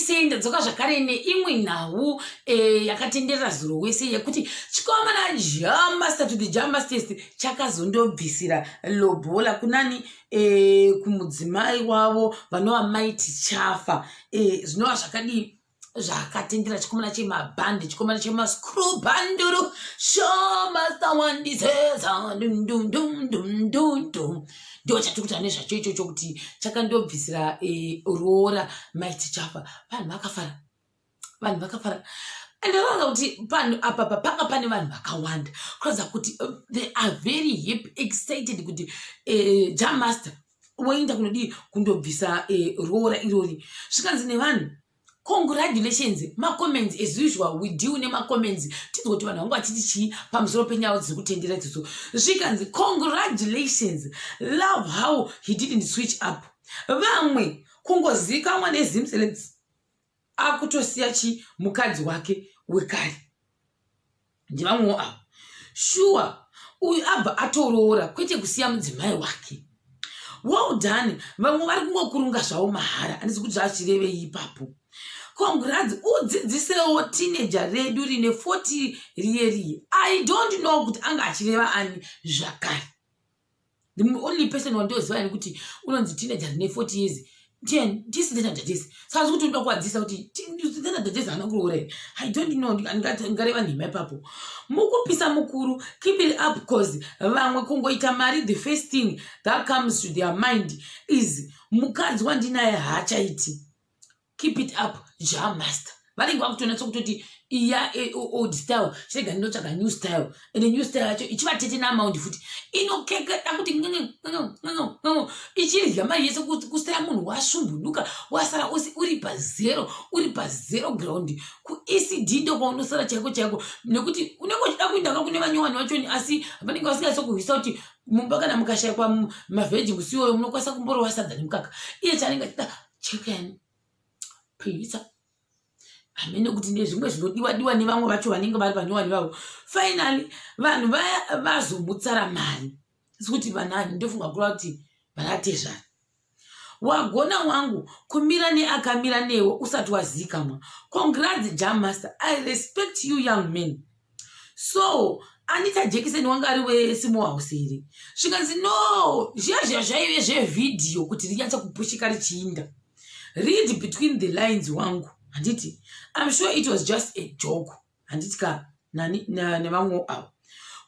Sei ndadzoka zvakare neimwe nhau yakatenderera zuro wese yekuti chikomana Jamaster to the Jamasters chakazondobvisira lobola kunani, kumudzimai wavo vanova Mai Tichafa. Zvinova zvakadii zvakatendera chikomana chemabhandi, chikomana chemascrew bhanduru, Shamaster wandiseza dundundundundundum. Ndo chatiri kuti ane zvacho ichocho kuti chakandobvisira roora Mai Tichafa. Vanhu vakafara, vanhu vakafara. Ndinoona kuti panhu apa panga pane vanhu vakawanda kuratidza kuti they are very happy, excited kuti Jamaster woenda kunodii, kundobvisa roora irori. Zvikanzi nevanhu, "Congratulations." Macomments, as usual, we deal nemacomments, tinzwa kuti vanhu vangu vachiti chii pamusoro penyaya dziri kutendera idzodzo. Zvikanzi, "Congratulations, love how he didn't switch up. Vamwe kungozikamwa neZimcelebs akutosiya chi mukadzi wake wekare." Ndivamwewo avo. Shuwa, uyu abva atoroora, kwete kusiya mudzimai wake. Well done. Vamwe vari kungokurunga zvavo mahara, handisi kuti zvachirevei ipapo. Congrats, udzidzisewo teenager redu rine 40 riye riye. I don't know kuti anga achireva ani zvakare. The only person wandoziva ini kuti unonzi teenager rine 40 years ten ndisitena Dadesi. Saka zvikuti unoda kuwadzisa kuti tena Dadesi haana kuroora here? I don't know, ndingareva nhema ipapo. Mukupisa mukuru, keep it up, 'cause vamwe kungoita mari, the first thing that comes to their mind is mukadzi wandinaye haachaiti. Keep it up, Ja Master. Vanenge vakutonatsa kutoti iya old style, chirega ndinotsvaga new style. Ende new style yacho ichivatete naamount futi, inokeketa kuti ng'ng'ng'ng'ng'o, ichirya mari yese kusara munhu wasumbunuka, wasara uri pazero, uri pazero ground. KuECD ndokwaunosara chaiko chaiko, nekuti unenge uchida kuenda ka kune vanyowani vachoni, asi vanenge vasinganyatso kuhwisa kuti mumba kana mukashayikwa mavheji musi iwoyo, munokwanisa kumborova sadza nemukaka. Iye chaanenge achida chicken, pizza, hamene kuti nezvimwe zvinodiwa diwa nevamwe vacho vanenge vari vanyowani vavo. Finally vanhu vaya vazomutsara mari, si kuti vanani, ndofunga kureva kuti vanatezvara. Wagona wangu kumira neakamira newe usati wazikamwa. Congrats, Jamaster. I respect you, young man. So Anita Jekiseni wanga ari wesimo house here? Zvikanzi no, zviya zviya zvaive zvevhidhiyo kuti rinyatsa kupushika richiinda. Read between the lines wangu, handiti? I'm sure it was just a joke, handiti ka? Nevamwewo avo.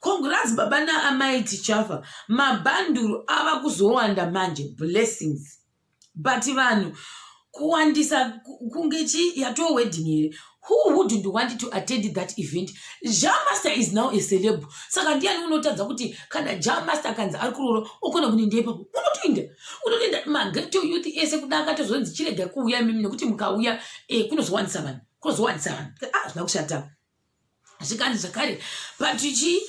Congrats baba naamai Tichafa, mabhanduru ava kuzowanda manje. Blessings. But vanhu kuwandisa kunge chi yatoo wedding here? Who wouldn't want to attend that event? Jamaster is now a celeb, saka ndiani unotadza kuti kana Jamaster kanzi ari kuroora, okona kunoenda ipapo? Unotoenda, unotoenda. Maghetto youth ese kuda akatozonzi chirega kuuya imimi, nekuti mukauya kunozowandisa vanhu, kunozowandisa vanhu. Ah, zvina kushata. Zvikanzi zvakare patichi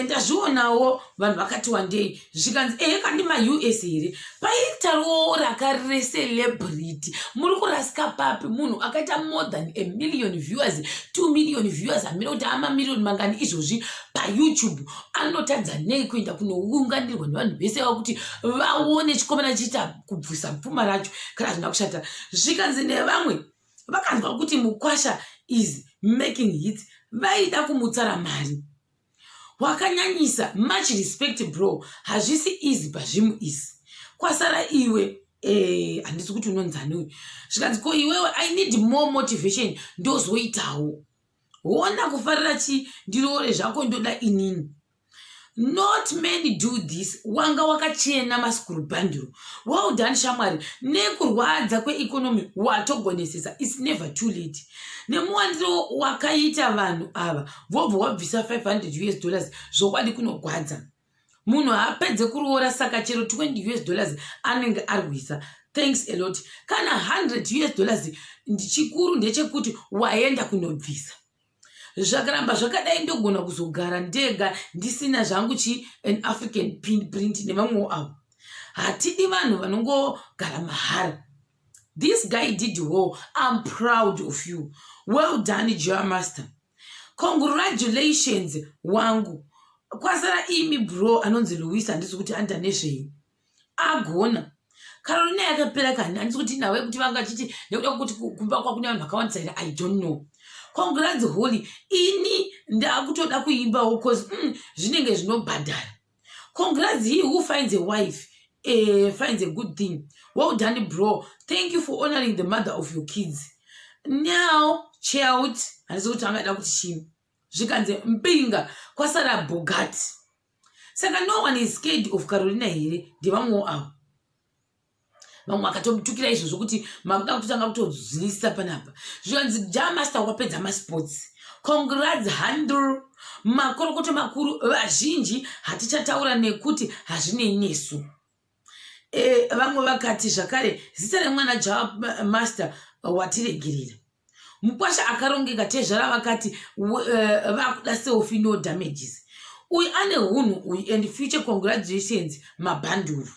ndazvionawo vanhu vakati wandei. Zvikanzi ehe, kandi maUS here paita roora karecelebrity? Muri kurasika papi? Munhu akaita more than a million viewers, 2 million viewers, hamina kuti amamiriyoni mangani izvozvi paYouTube, anotadza nei kuenda kunounganirwa nevanhu vese vakuti vaone chikomana chiita kubvisa pfuma racho? Kana zvina kushata. Zvikanzi nevamwe vakanzwa kuti mukwasha is making hits, vaida kumutsara mari. Wakanyanyisa, much respect bro. Hazvisi easy pazvimu isi kwasara iwe. Handisi kuti unonzani uyu. Zvikanzi ko iwewe, I need more motivation, ndozoitawo. Hona kufarira chi ndiroore zvako, ndoda inini. Not many do this. Wanga wakachena maskurubhandiro. Well done shamwari. Nekurwadza kweeconomy watogonesesa. It's never too late. Nemuwandiro wakaita vanhu ava, vobva wabvisa $500 US, zvokwadi kunogwadza. Munhu haapedze kuroora, saka chero $20 US anenge arwisa. Thanks a lot. Kana $100 US, chikuru ndechekuti waenda kunobvisa. Zvakaramba zvakadai, ndogona kuzogara ndega ndisina zvangu chi an African print nevamwewo avo. Hatidi vanhu vanongogara mahara. This guy did well. I'm proud of you. Well done, Jamaster. Congratulations wangu, kwasara imi bro. Anonzi Louis, handisi kuti anda nezvei. Agona. Carolina yakapera kani, handisi kuti nawe kuti vanga chiti nekuda kwekuti kumba kwakune vanhu vakawandisa here, I don't know. Congrats Holy, ini ndakutoda kuimbawo cause zvinenge zvinobhadhara. Congrats, he who finds a wife finds a good thing. Well done, bro. Thank you for honoring the mother of your kids. Now child, handisi kuti angada kuti chii. Zvikanzi mpinga kwasara Bugatti. Saka no one is scared of Carolina here? Ndevamwewo avo, vamwe vakatomutukira izvozvo kuti makuda kutotanga kutozivisa panapa. Zvikanzi Jamaster wapedza masports. Congrats handle, makorokoto makuru. Vazhinji hatichataura nekuti hazvinei nesu. Vamwe vakati zvakare zita remwana Jamaster watiregerera. Mukwasha akarongeka. Tezvara vakati vakuda selfie, no damages. Uyu ane hunhu uyu and future. Congratulations mabhanduru.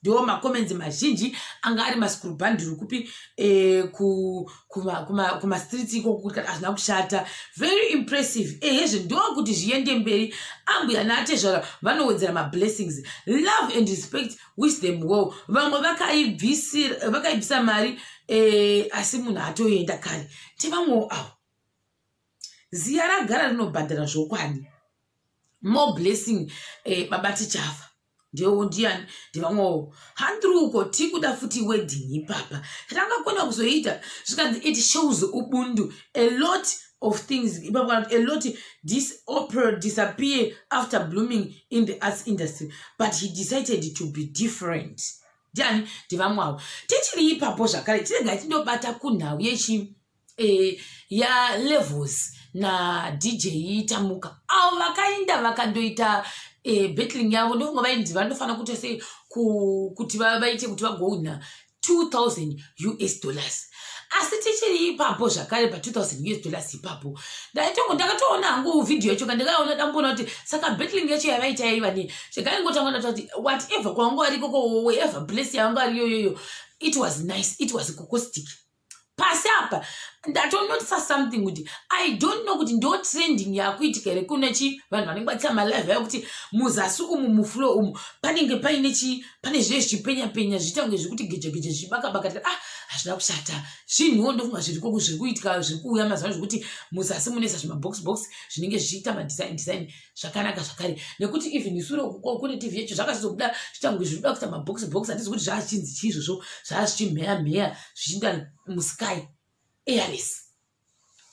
Ndiwo macomments mazhinji anga ari maskuru bhanduru kupi kumastreets ikoko kuti hazvina kushata, very impressive. Ehezve, ndokuti zviende mberi. Ambuya naatezvara vanowedzera mablessings. Love and respect, wish them well. Vamwe vakaibvisa mari asi munhu atoenda kare. Tevamwewo avo, ziya ragara rinobhadhara zvokwadi. More blessing baba Tichafa. Ndewo ndiani? Ndevamwewo handiruko tikuda futi wedding ipapa tangakona kuzoita. Zvikanzi it shows ubuntu, a lot of things ipapo. A lot this opera disappear after blooming in the arts industry, but he decided to be different. Ndiani? Ndevamwe avo. Tichiri ipapo zvakare, tiregai tindobata kunhau yechi yaLevels naDJ Tamuka, avo vakaenda vakandoita battling yavo. Ndofunga vainzi vanofanira kuita sei kuti vaite kuti vagouna 2000 US dollars. Asi tichiri ipapo zvakare pa2000 US dollars ipapo, ndaitongo ndakatoona hangu vhidhiyo yacho kandikaona, damboona kuti saka battling yacho yavaita yaiva nei. Zvakaingotanga ndata kuti whatever kwavanga vari ikoko, wherever place yavanga vari iyoyoyo, it was nice, it was cocostic. Pasi apa ndatonotisa something kuti I don't know kuti ndo trending yakuitika here. Kune chi vanhu vanenge vachiita malive ayo kuti muzasi umu, mufloor umu, panenge paine chi pane zvinenge zvichipenya penya, zvichiita kunge zvekuti gejegeje, zvichibaka baka. Ah, hazvina kushata zvinhuwo. Ndofunga zviriko zviri kuitika, zviri kuuya mazuva, zvekuti muzasi munoisa zvimabox box zvinenge zvichiita madesign design. Zvakanaka zvakare nekuti even isure kune TV yacho zvakazobuda zviita kunge zviri kuda kuita mabox box. Handizi kuti zvaachinzi chii izvozvo, zvaa zvichimheya mheya zvichiinda musky, airless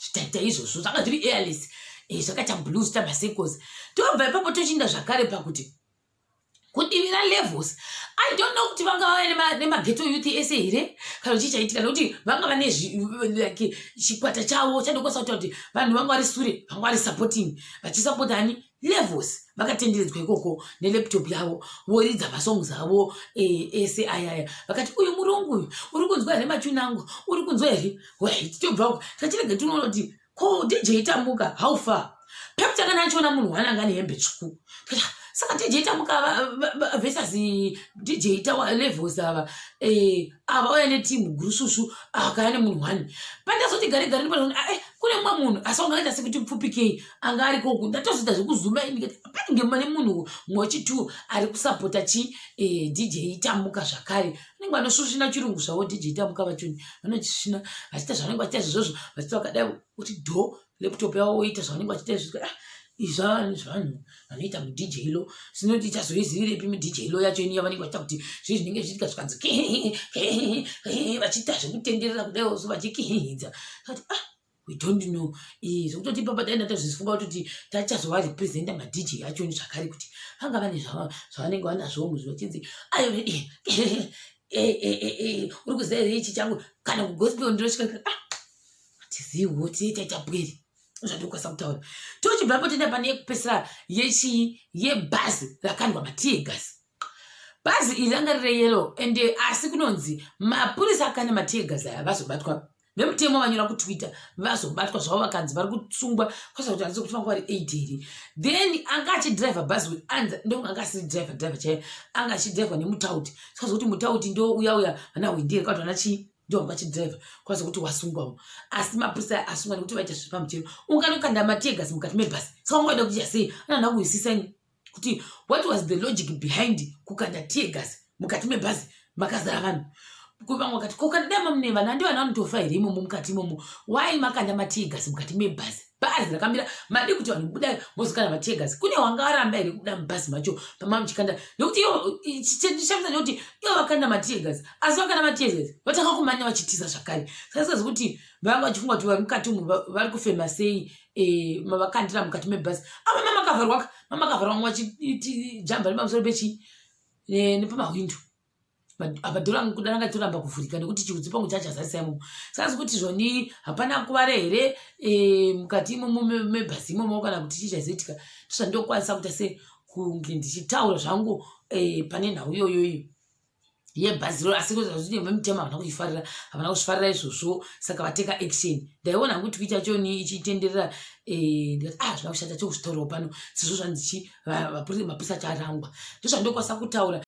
zvitaita izvozvo, zvanga zviri airless, zvakaita blue, zviita macircles. Tobva ipapo tochiinda zvakare pakuti kudivi raLevels, I don't know kuti vanga vava nemaghetto youth ese here kana chii chaitika, nekuti vanga vane like chikwata chavo chandokwanisa kutaura kuti vanhu vanga vari sure, vanga vari supporting, vachisapota ani? Levels. Vakatenderedzwa ikoko nelaptop yavo, voridza masongs avo ese ayaya. Vakati uyu murungu uyu, uri kunzwa here machuni angu? Uri kunzwa here? Right, tobva tachirega tinoona kuti ko DJ Tamuka how far. Pekutanga ndachiona munhu wani anga nehembe tsvuku. Saka DJ Tamuka versus DJ Levels ava, ava auya netimu gurusvusvu, akaya nemunhu wani. Pandazoti gare gare ndipanoona kune mumwe munhu, asi wanga akaita sekuti pfupikei anga ari koku. Ndatozoita zvekuzuma ndikati panenge mane munhu mumwe wechitu ari kusapota chi DJ Tamuka zvakare. Vanenge vanosvusvina chirungu zvavo DJ Tamuka vachoni, vanochisvina vachiita zvavanenge vachiita izvozvo, vachiita vakadai kuti dho laptop yavo, voita zvavanenge vachiita izvozvo. Ah, izva zvanhu vanoita muDJ lo sinoti ichazoizivirepi muDJ lo yacho ini yavanenge vachiita kuti zvii zvinenge zvichiitika. Zvikanzi vachiita zvekutenderera kudai so, vachikihinhidza kati ah, we don't know. Zvekutoti ipapa taenda tazvifunga kutoti tachazovarepresenta maDJ acho zvakare kuti vanga vane zvavanenge vanazvo muzvi, vachinzi ayo uri kuziva here ichi changu kana kugospel ndinosvika. Ah, hatiziviwo, tiita bweri zvandokwanisa kutaura. Tochibvapo toenda pane yekupesera yechii, yebhazi rakandwa mateargas. Bhazi iri ranga riri yellow and asi kunonzi mapurisa akanda mateargas aya vazobatwa. Vemutemo vanyora kuTwitter, vazobatwa zvavo, vakanzi vari kusungwa kwasa kuti handisi kuti vanga vari 8 here. Then anga achidhiraivha bhazi anzi ndonge anga asiri driver driver chaiyo, anga achidhiraivha nemutauti. Sikazi kuti mutauti ndo uya uya vana windiri kana kuti vana chii, ndo vanga achidhiraivha. Kwazi kuti wasungwawo, asi mapurisa asungwa nekuti vaita zviri pamutemo. Unganokanda mateargas mukati mebhasi, saka ungaida kuita sei? Anana kuhwisisa ini kuti what was the logic behind kukanda teargas mukati mebhazi? Makazara vanhu. Vamwe vakati, ko kana dai mamune vanhu, handi vanhu vanotofa here imomo mukati imomo? Wai makanda mateargas mukati mebhazi? Bhazi rakamira, madi kuti vanhu budai, mozokanda mateargas. Kune wanga aramba here kubuda mubhazi macho pama muchikanda? Nekuti iyo chishamisa nekuti ivo vakanda mateargas, asi vakanda mateargas vatanga kumanya vachitiza zvakare. Saka sikazi kuti vanga vachifunga kuti vari mukati umu vari kufema sei mavakandira mukati mebhazi apa mamakavharwaka, mamakavharwa, vamwe vachijamba nepamusoro pechi nepamahwindo apa. Dhora kuda ranga toramba kuvhurika nekuti chiutsi pangu chachazarisa imomo. Saka kuti zvoni hapana kuvara here mukati imomo mebhazi imomo, kana kuti chii chaizoitika? Ndozvandokwanisa kuita se kunge ndichitaura zvangu pane nhau iyoyoyo yebhazi roro. Asi zvine vemutemo havana kuifarira, havana kuzvifarira izvozvo, saka vateka action. Ndaiona hangu tweet yachoni ichitenderera, ndikati, ah, zvina kushata chokuzvitaurawo pano sezvo zvandichi mapurisa acharangwa. Ndozvandokwanisa kutaura.